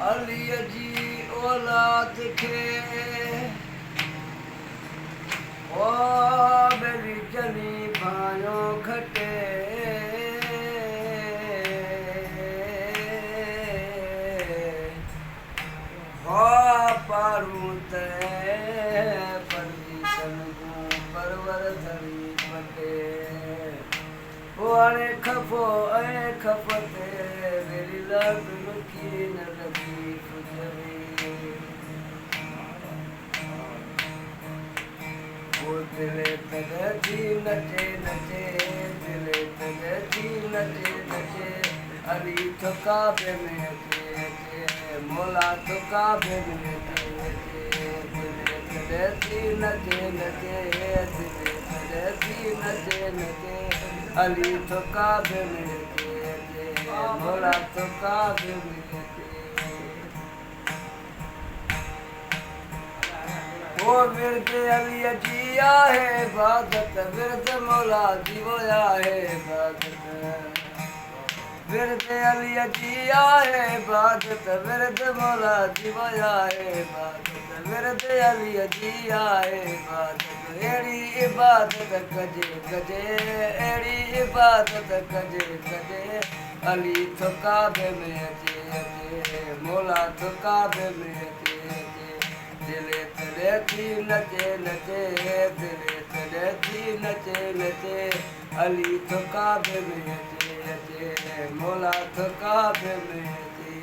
عليء جي اولاد کي او ٻيلي جني ڀانيو گهٽي. هئا پارون تنهن پرديسن جون پرور ڌڻي پٽي. پوء هاڻي خفو ۽ خفت ويري لب رڪي نه لطيف چوي. پوء دل تڏهن ٿي نچي نچي دل تڏهن ٿي نچي نچي علي ٿو ڪعبي ۾ اچي اچي مولا ٿو ڪعبي ۾ اچي اچي دل تڏهن ٿي نچي نچي دل تڏهن ٿي نچي نچي علي ٿو ڪعبي ۾ اچي اچي مولا ٿو ڪعبي ۾ اچي. او ورد علي جي آهي عبادت ورد مولا جي آهي عبادت ورد علي جي آهي عبادت ورد مولا جي آهي عبادت ورد علي جي آهي عبادت اهڙي عبادت ڪجي ڪجي اهڙي عبادت ڪجي ڪجي علي ٿو ڪعبي ۾ اچي اچي مولا ٿو ڪعبي ۾ اچي اچي دل تڏهن ٿي نچي نچي دل تڏهن ٿي نچي نچي علي ٿو ڪعبي ۾ اچي اچي مولا ٿو ڪعبي ۾ اچي.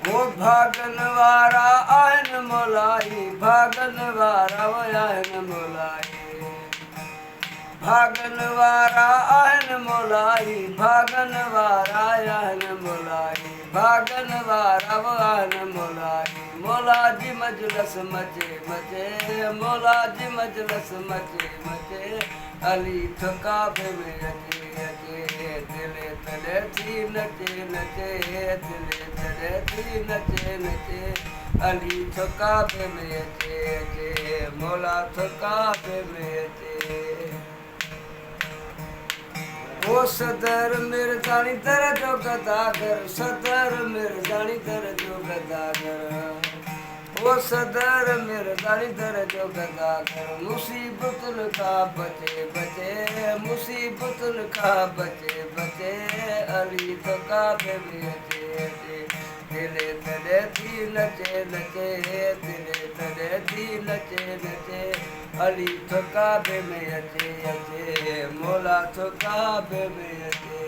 هو ڀاڳن وارا آهن مولائي ڀاڳن وارا آهن مولائي ڀاڳن وارا آهن مولائي ڀاڳن وارا آهن مولائي ڀاڳن وارا آهن مولائي مولا جي مجلس مچي مچي مولا جي مجلس مچي مچي علي ٿو ڪعبي ۾ اچي اچي دل تڏهن ٿي نچي نچي دل تڏهن ٿي نچي نچي علي ٿو ڪعبي ۾ اچي اچي مولا ٿو ڪعبي ۾ اچي. او صدر مرزاڻي در جو گداگر صدر مرزاڻي در جو گداگر او صدر مرزاڻي در جو گداگر مصيبتن کان بچي بچي مصيبتن کان بچي بچي علي ٿو ڪعبي ۾ اچي اچي دل تڏهن ٿي نچي نچي دل تڏهن ٿي نچي نچي علي ٿو ڪعبي ۾ اچي اچي مولا ٿو ڪعبي ۾ اچي.